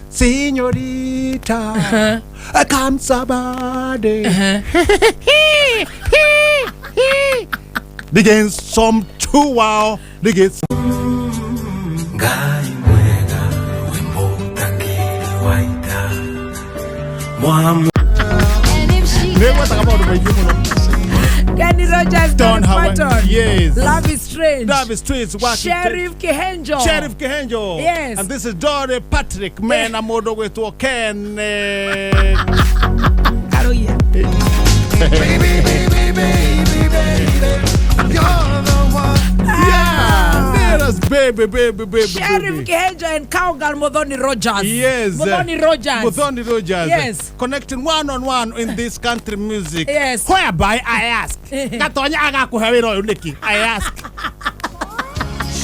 Señorita, come somebody. They some two wow. They get Ngai mwega wĩ mũtangĩri wa ita Mwamu Nĩgwetaga maũndũ maingĩ mũno. Kenny Rogers, Don Dolly Howard, Parton. yes. Love is Strange. Love is Strange, working Sheriff Kihenjo. Sheriff Kihenjo. Yes. And this is Dolly Patrick mena mũndũ gwĩtwo Ken. Karuia. Baby, baby, baby, baby You're the one Yeah, there is baby, baby, baby, Sheriff baby. Kihenjo and Cowgirl Muthoni Rogers. Yes. Muthoni Rogers. Muthoni Rogers. Yes. Connecting one on one in this country music. Yes. Whereby I ask. Gatonya agakuhe wĩra ũyũ nĩkĩ? I ask.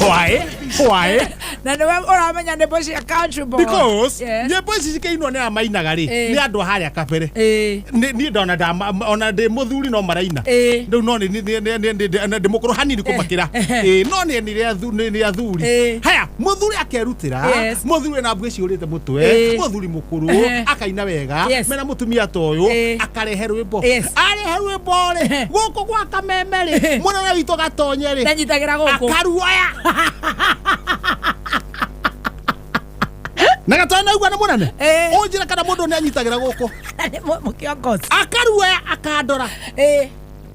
Why? Why? Na nĩwe ũramenya nyĩmbo cia country boy. Because Yes. nyĩmbo ici cikĩinwo nĩ aya mainaga rĩ Eh. nĩ andũ a harĩa kabere. Eh. Niĩ ndona ona ndĩ mũthuri no maraina. Eh. Rĩu no ndĩ mũkũrũ hanini kũmakĩra. Eh. Ĩ, no nĩ nĩ athuri. Eh. Haya, mũthuri akerutĩra, Yes. mũthuri wĩna mbuĩ ciũrĩte mũtwe, Eh. mũthuri mũkũrũ, Eh. akaina wega, Yes. mena mũtumia ta ũyũ, Eh. akarehe rwĩmbo. Yes. Arehe rwĩmbo rĩ, gũkũ gwa kameme rĩ, mũnene witũ Gatonye rĩ, Ndanyitagĩra gũkũ. akaruoya. Na Gatonye naigua nĩ mũnene? Eh. Ũnjĩre kana mũndũ nĩ anyitagĩra gũkũ. Na nĩ mũkĩongozi. Akaruoya akandora. Eh.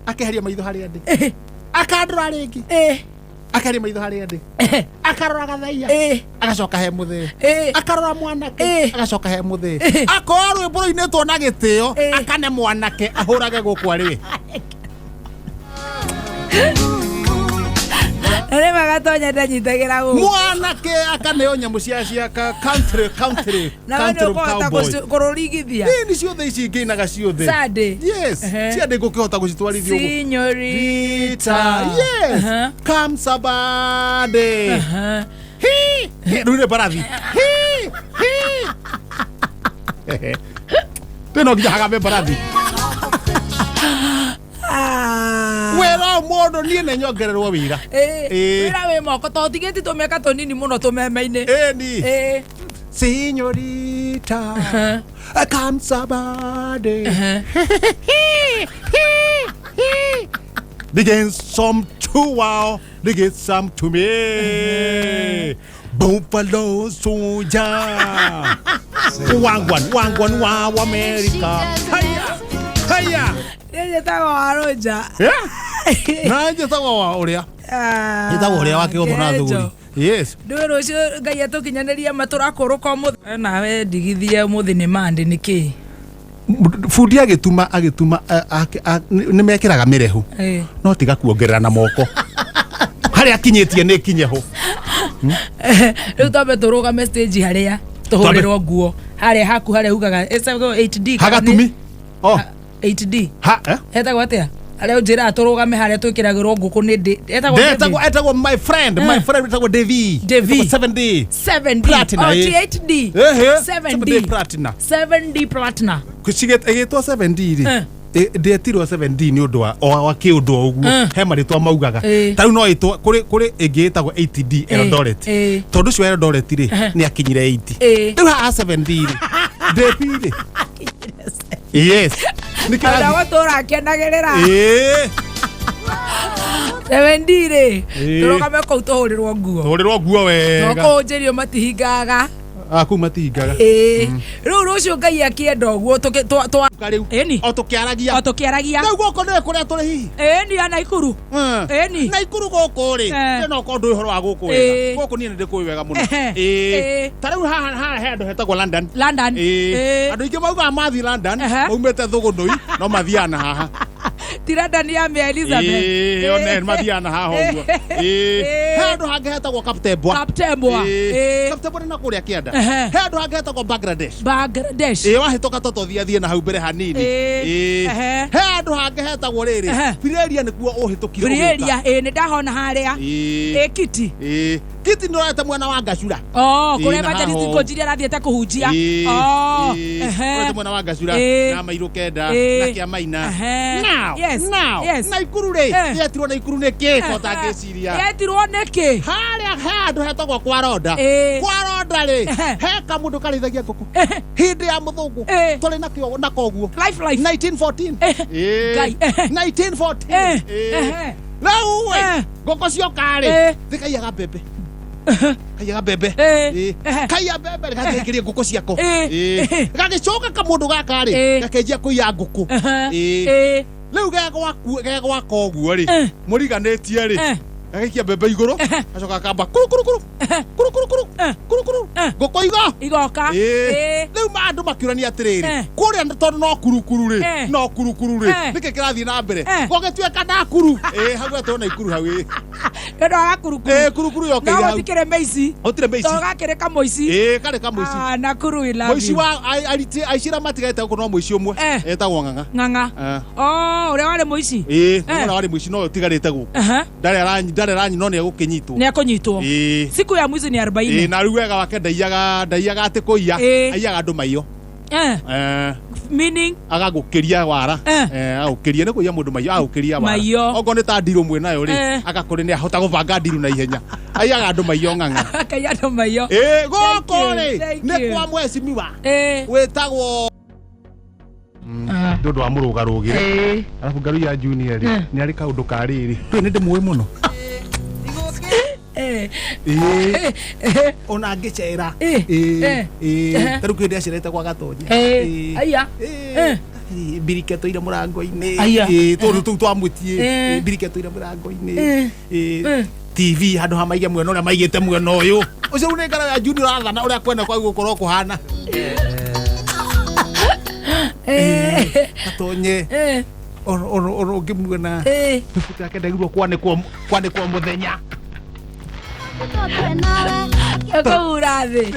Akeheria maitho harĩa ndĩ. Eh. Akandora rĩngĩ. Eh. Akeheria maitho harĩa ndĩ. Akarora gathaia. Eh. Agacoka he mũthee. Eh. Akarora mwanake. Eh. Agacoka he mũthee. Eh. Akoya rwĩmbo rũinĩtwo na gĩtĩo. Eh. Akane mwanake ahũrage gũkũ arĩ. Na nĩ magatonya ndanyitagĩra gũkũ. Mwanake akaneo nyamũ cia country country Na we nĩ country ũkũhota cowboy. kũrũrigithia. Ĩĩ nĩ ciothe ici ngĩinaga ciothe. Sunday. Yes. Ehe. Ciandĩ ngũkĩhota gũcitwarithia ũguo. Señorita. Yes. Uh-huh. Come somebody. Uh-huh. Hi. Hi. Rĩu nĩ mbarathi. Hi. Hi. Rĩu no nginya hagambe mbarathi. Ah. Wĩra ũyũ mũndũ niĩ nĩ nyongererwo wĩra. Eh, Eh. wĩra wĩ moko to tigĩti tũmĩaka tũnini mũno tũmeme-inĩ. Ĩni. Eh. Señorita. Come somebody. They get some to wow, they get some to me. Buffalo soldier. Wangwan, wangwan, wow, America. Haya, haya. Niĩ njĩtagwo Warũnja. Yeah. Na njĩtagwo wa ũrĩa. Njĩtagwo ũrĩa wa kĩgotho na thuri. Yes. Ndũĩ rũciũ Ngai atũkinyanĩria matũrakũrũka ũmũthĩ. Nawe ndigithie ũmũthĩ nĩ Monday nĩkĩ? Bundi agĩtuma agĩtuma nĩ mekĩraga mĩrehu. Eh. No tiga kuongerera na moko. Harĩa akinyĩtie nĩ kinye ho. Rĩu twambe tũrũgame stage harĩa tũhũrĩrwo nguo harĩa haku harĩa ugaga ĩtagwo 8D kana nĩ- Hagatumi. Oh. 8D Ha, eh? hetagwo atĩa harĩa ũnjĩraga tũrũgame harĩa twĩkĩragĩrwo ngũkũ nĩ ndĩ etagwo Etagwo etagwo my friend, my friend etagwo Devi. Devi. Etagwo 7D. 7D Platina, oh, eh. 8D Ehe. 7D Platina. 7D Platina Ĩgĩtwo 7D rĩ. Eh. Ndĩetirwo 7D nĩ ũndũ wa o wa kĩũndũ o ũguo Eh. he marĩtwa maugaga Eh. ta rĩu no ĩtwo kũrĩ kũrĩ ĩngĩ ĩtagwo 8D Eldoret Eh. tondũ ũcio wa Eldoret rĩ Eh. nĩ akinyire 80 Eh. rĩu haha 7D rĩ Devi rĩ yes nĩ ona kĩrathi gũtũra akenagĩrĩra ĩĩ 7D rĩ Eh. tũrũgame kũu tũhũrĩrwo nguo tũhũrĩrwo nguo no wega kũhũnjĩrio matihingaga Ah, kũu matihingaga ĩĩ rĩu rũciũ Ngai akĩenda ũguo twa rĩu Ĩni. o tũkĩaragia o tũkĩaragia rĩu gũkũ nĩwe kũrĩa tũrĩ hihi ĩni ya Naikuru Ĩni. Naikuru gũkũ rĩ Eh. no korwo ndũĩ ũhoro wa gũkũ Ĩĩ. wega gũkũ niĩ nĩ ndĩkũĩ wega mũno Ehe. Ĩĩ. Ĩĩ. ta rĩu haha haha he handũ hetagwo London London Ĩĩ. Ĩĩ. andũ aingĩ maugaga mathiĩ London Ehe. maumĩte thũgũnũi no mathiaga na haha ti London ya Mary Elizabeth Ĩĩ, one mathiaga na haha ũguo Ĩĩ. Ĩĩ. he handũ hangĩ hetagwo Kaptembwa Kaptembwa. Ĩĩ. Ĩĩ. Kaptembwa nĩ na kũrĩa kĩanda Ehe. he handũ hangĩ hetagwo Bangladesh Bangladesh ĩĩ wahĩtũka toto thiathiĩ na hau mbere hanini Ĩĩ. Ĩĩ. Ehe. he handũ hangĩ hetagwo rĩrĩ Ehe. Bireria nĩkuo ũhĩtũkire ũgĩũka. Bireria ĩĩ nĩ ndahona harĩa Ĩĩ. Ĩkiti Ĩĩ. Kiti nĩ ũrorete mwena wa Ngacura. Oh, Ĩĩ, kũrĩa na evangelist haho. Ngũnjiri arathiĩte kũhunjia. Ĩĩ, Oh, ĩĩ, ehe. ũrorete mwena wa Ngacura Ĩĩ. na Mairũ Kenda Ĩĩ. na Kĩamaina. Ehe. Now, Yes, now, yes. Naikuru rĩ, Eh. yetirwo Naikuru nĩkĩ ko ũtangĩciria? Yetirwo nĩkĩ? Harĩa he handũ hetagwo kwa Ronda. Ĩĩ. Kwa Ronda rĩ, Ehe. he kamũndũ karĩithagia ngũkũ. Hĩndĩ ya mũthũngũ Ĩĩ. tũrĩ nakĩo nako ũguo. Life, life. 1914. Eh. Ĩĩ. Ngai. Ehe. 1914. Eh. Ĩĩ. Ehe. Rĩu ĩ, Eh. ngũkũ cioka rĩ, Eh. thikaiyaga mbembe. Kaiyaga mbembe. Eh. Ĩĩ. Ehe. Kaiya mbembe rĩ, gakĩingĩria ngũkũ ciako. Eh. Ĩĩ. Ehe. Gagĩcoka kamũndũ gaka rĩ, Eh. gakĩanjia kũiya ngũkũ. Ehe. Ĩĩ. Ĩĩ. Rĩu gegwaku gegwaka ũguo rĩ, Eh. mũriganĩtie rĩ, Eh. gagaikia mbembe igũrũ, gacoka gakamba kuru kuru kuru kuru kuru kuru Eh. kuru kuru Eh. ngũkũ igo. Igoka. Ĩĩ. Ĩĩ. Rĩu andũ makĩũrania atĩrĩrĩ, Eh. kũrĩa tondũ no kurukuru rĩ, Eh. no kurukuru rĩ, Eh. nĩkĩ kĩrathiĩ na mbere? Eh. Gũgĩtuĩka Nakuru. Ĩĩ, hau etwo Naikuru hau ĩĩ. Nĩ ũndũ wa gakurukuru. Ĩĩ, kurukuru No yokĩire hau. gũtikĩrĩ mĩici. Gũtirĩ mĩici. To gakĩrĩ kamũici. Ĩĩ, karĩ kamũici. Ah, Nakuru we love Mũici you. wa aici arĩa matigarĩte gũkũ no mũici ũmwe Eh. etagwo Ng'ang'a. Ng'ang'a. Eh. Oh, ũrĩa warĩ mũici. Ĩĩ, Eh. ũrĩa warĩ mũici no ũtigarĩte gũkũ. Aha. Ndarĩ aranyi ndarĩ aranyi no nĩ egũkĩnyitwo. Nĩ ekũnyitwo. Ĩĩ. Siku ya mwizi ni Ĩĩ, 40. na rĩu wega wake ndaiyaga ndaiyaga atĩ kũiya, Ĩĩ. aiyaga andũ maiyo. Eh. Eh. Meaning Agagũkĩria wara. Eh. Eh, agũkĩria nĩ kũiya mũndũ maiyo, agũkĩria wara. Maiyo. Okorwo nĩ ta ndirũ mwĩ nayo rĩ, Eh. agakũrĩ nĩ ahota gũbanga ndirũ na ihenya. Aiyaga andũ maiyo Ng'ang'a. akaiya andũ maiyo. Ĩĩ, Thank gũkũ you, rĩ, thank nĩ you. kwa mwecimiwa Eh. wĩtagwo nĩ ũndũ wa mũrũgarũgĩre. Eh. Arabu Ngaruiya Junior rĩ, nĩ arĩ kaũndũ ka rĩrĩ. Ndũĩ nĩ ndĩmũĩ mũno. Eh. Ĩĩ. Eh. Ona ngĩcera. Ĩĩ. Ĩĩ. Eh. Ĩĩ. Eh. Ta rĩu kĩndĩ acerete kwa Gatonye. Eh. Ĩĩ. Aya. Ĩĩ. Eh. Ĩĩ, mbirike tũire mũrango-inĩ. Aya. Ĩĩ, tũndũ tũu twa mũciĩ. Eh. Ĩĩ, mbirike tũire mũrango-inĩ. Eh. Ĩĩ. Eh. TV handũ ha maige mwena ũrĩa maigĩte mwena ũyũ. Ũcio rĩu nĩ Ngaruiya Junior arathana ũrĩa kwenda kwa gũkorwo kũhana. Eh. Gatonye. Eh. Ono ono ono ũngĩmuona. Eh. Mĩbuto yake ndagĩrĩirwo kwanĩkwo kwanĩkwo mũthenya. Ekũhura thĩ.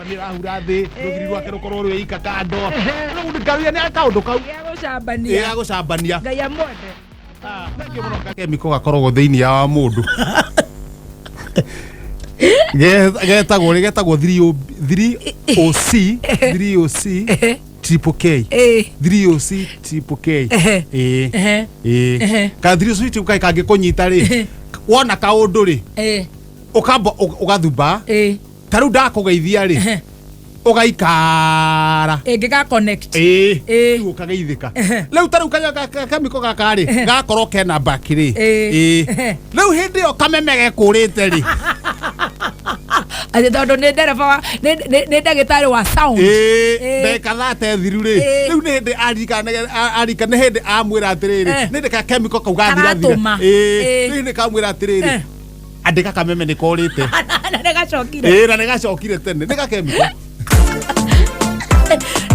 Nĩ rahura thĩ rũgiri rwake rũkorwo rwĩ ika kando. Rĩu Ngaruiya nĩ arĩ kaũndũ kau. Gĩa gũcambania. Ĩ, gagũcambania. Ngai amwende. Thengiũ mũno gakemiko gakoragwo thĩinĩ wa mũndũ. Getagwo rĩ getagwo 3OC 3OC triple K. Eh. 3OC triple K. Ehe. Ĩ. Ehe. Ĩ. Ehe. Ka 3OC triple K kangĩkũnyita rĩ, wona kaũndũ rĩ, Eh. ũkamba ũgathumba. Eh. Ta rĩu ndakũgeithia rĩ, Ehe. ũgaikara. Ĩngĩga connect. Ĩĩ. Ĩĩ. Rĩu ũkageithĩka. Ehe. Rĩu ta rĩu kamiko gaka rĩ, gakorwo kena mbaki rĩ. Ĩĩ. Ĩĩ. Ehe. Rĩu hĩndĩ ĩyo kameme gekũrĩte rĩ. Atĩ tondũ nĩ ndereba wa nĩ ndagĩtarĩ wa sound. Ĩĩ. Ĩĩ. Ndagĩka thate thiru rĩ. Ĩĩ. Rĩu nĩ hĩndĩ aririkana arika nĩ hĩndĩ amwĩra atĩrĩrĩ. Eh. Nĩ hĩndĩ ka kemiko kau gathirathira. Karatũma. Ĩĩ. Ĩĩ. Rĩu nĩ kamwĩra atĩrĩrĩ. Eh. Andĩka kameme nĩ korĩte. Na nĩ gacokire. Ĩĩ na nĩ gacokire tene. Nĩ gakemiko.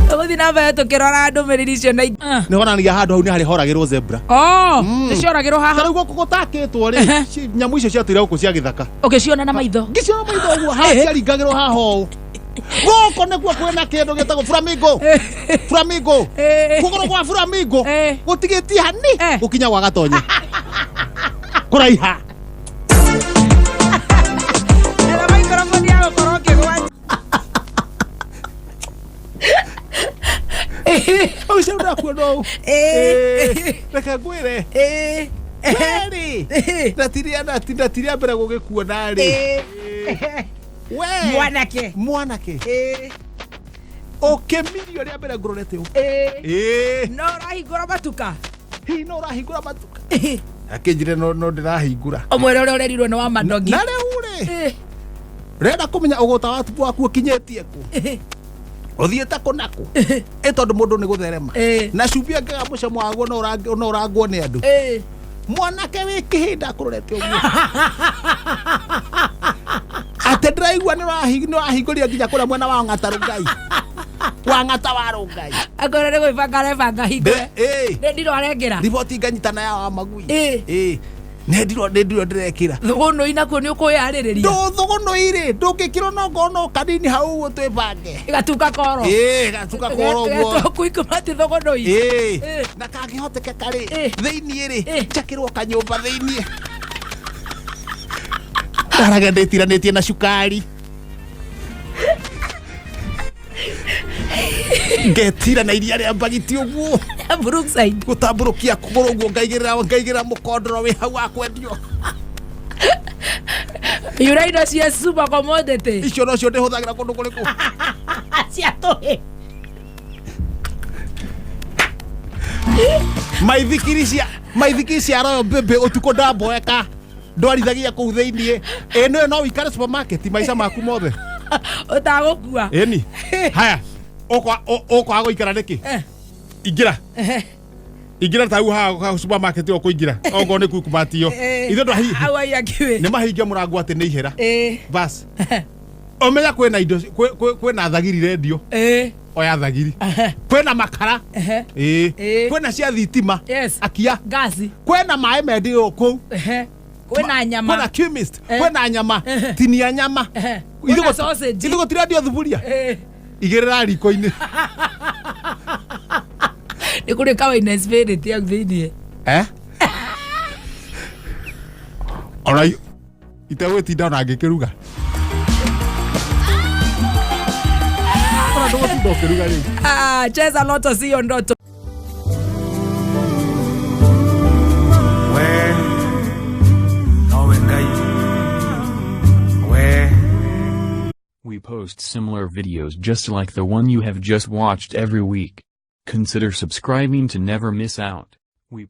Tũgũthiĩ na mbere tũkĩrora ndũmĩrĩri icio na Nĩ honanagia handũ hau nĩ harĩ horagĩrwo zebra. Oh, nĩ cioragĩrwo Ta haha. rĩu gũkũ gũtakĩtwo rĩ, nyamũ icio ciatũire gũkũ cia gĩthaka. Ũgĩciona na maitho. Ngĩciona maitho ũguo haha ciaringagĩrwo haha ũũ. Gũkũ nĩkuo kwĩna kĩndũ gĩtagwo flamingo. Flamingo. Eh. Kũgũrũ gwa flamingo Eh. gũtigĩtie hani Eh. gũkinya gwa Gatonye. Kũraiha. Etha microphone ya gũkorwo ũkĩgwa. Ũcio ndakuona ũũ. Eh. Reke ngwĩre. Eh. Werĩ. Eh. Ndatiria ndatiria mbere gũgĩkuona rĩ. Eh. We. Mwanake. Mwanake. Eh. Ũkĩmirio rĩa mbere ngũrorete ũũ. Eh. Ĩĩ. No ũrahingũra matuka. Hihi no ũrahingũra matuka. Akĩnjĩre no no ndĩrahingũra. Ũmwĩre ũrĩa ũrerirwo nĩ wa mandogi. Na rĩu rĩ. Eh. Renda kũmenya ũgũta waku ũkinyĩtie kũ. Eh. Ũthiĩte kũ na kũ. Ĩ tondũ mũndũ nĩ gũtherema. Eh. Na cumbĩ angĩaga mũcamo waguo no no ũrangwo nĩ andũ. Eh. Mwanake wĩ kĩhĩnda akũrorete ũguo. Atĩ ndĩraigua nĩ ũrahingũria nginya kũrĩa mwena wa Ng'ata Rũngai. Wa Ng'ata wa Rũngai. Akorwo nĩ gwĩbanga arebanga hingũre. Ĩ. Nĩ ndirũ arengera. Riboti nganyitana ya wa magui. Ĩ. Ĩ. Nĩ ndirũ nĩ ndirũ ndĩrekĩra. Thũgũnũi nakuo nĩ ũkwĩyarĩrĩria. Ndũthũgũnũi rĩ, ndũngĩkĩrwo no ngono kanini hau ũguo twĩbange. Gatuka koro. Ĩ, gatuka koro ũguo. Getwo kuikumati thũgũnũi. Ĩ. Ĩ. Na kangĩhotekeka rĩ, Ĩ. thĩiniĩ rĩ, Ĩ. njakĩrwo kanyũmba thĩiniĩ. Ndaraga ndĩtiranĩtie na cukari, ngetira na iria rĩa mbagiti ũguo. Brookside. Gũtambũrũkia kũgũrũ ũguo, ngaigĩrĩra mũkondoro wĩ hau wa kwendio. Yura indo cia super commodity. Icio nocio ndĩhũthagĩra kũndũ kũrĩkũ? Cia tũhĩ. Maithikiri cia Royal Baby ũtukũ ndamboeka ndwarithagia kũu thĩiniĩ. Ĩ nĩyo no wĩikare supermarket maica maku mothe. Ũtagũkua. Ĩni haya ũkwaga gũikara nĩkĩ? Ingĩra, ingĩra ta hau haha supermarket ũkũingĩra okorwo nĩ kukumatio ithuĩ ndwahi. Hau ai akiwe. Nĩ mahingia mũrango atĩ nĩ ihera. Bas ũmenya kwĩna indo kwĩna thagiri rendio. Oya thagiri. Kwĩna makara. Ĩĩ. Kwĩna cia thitima. Akia. Ngasi. Kwĩna maĩ mendio kũu. Kwĩna nyama. Kwĩna chemist. Kwĩna nyama. Tinia nyama. Kwĩna sausage. Ithuĩ gũtirendio thuburia. Igĩrĩra riko-inĩ. Nĩ kũrĩ kawaina spirit hau thĩiniĩ. Eh? Ona itegwĩtinda ona ngĩkĩruga, ona ndũgũtinda ũkĩruga rĩu. Ah, cheza loto sio ndoto. We nowe Ngai we. We post similar videos just like the one you have just watched every week. Consider subscribing to never miss out. We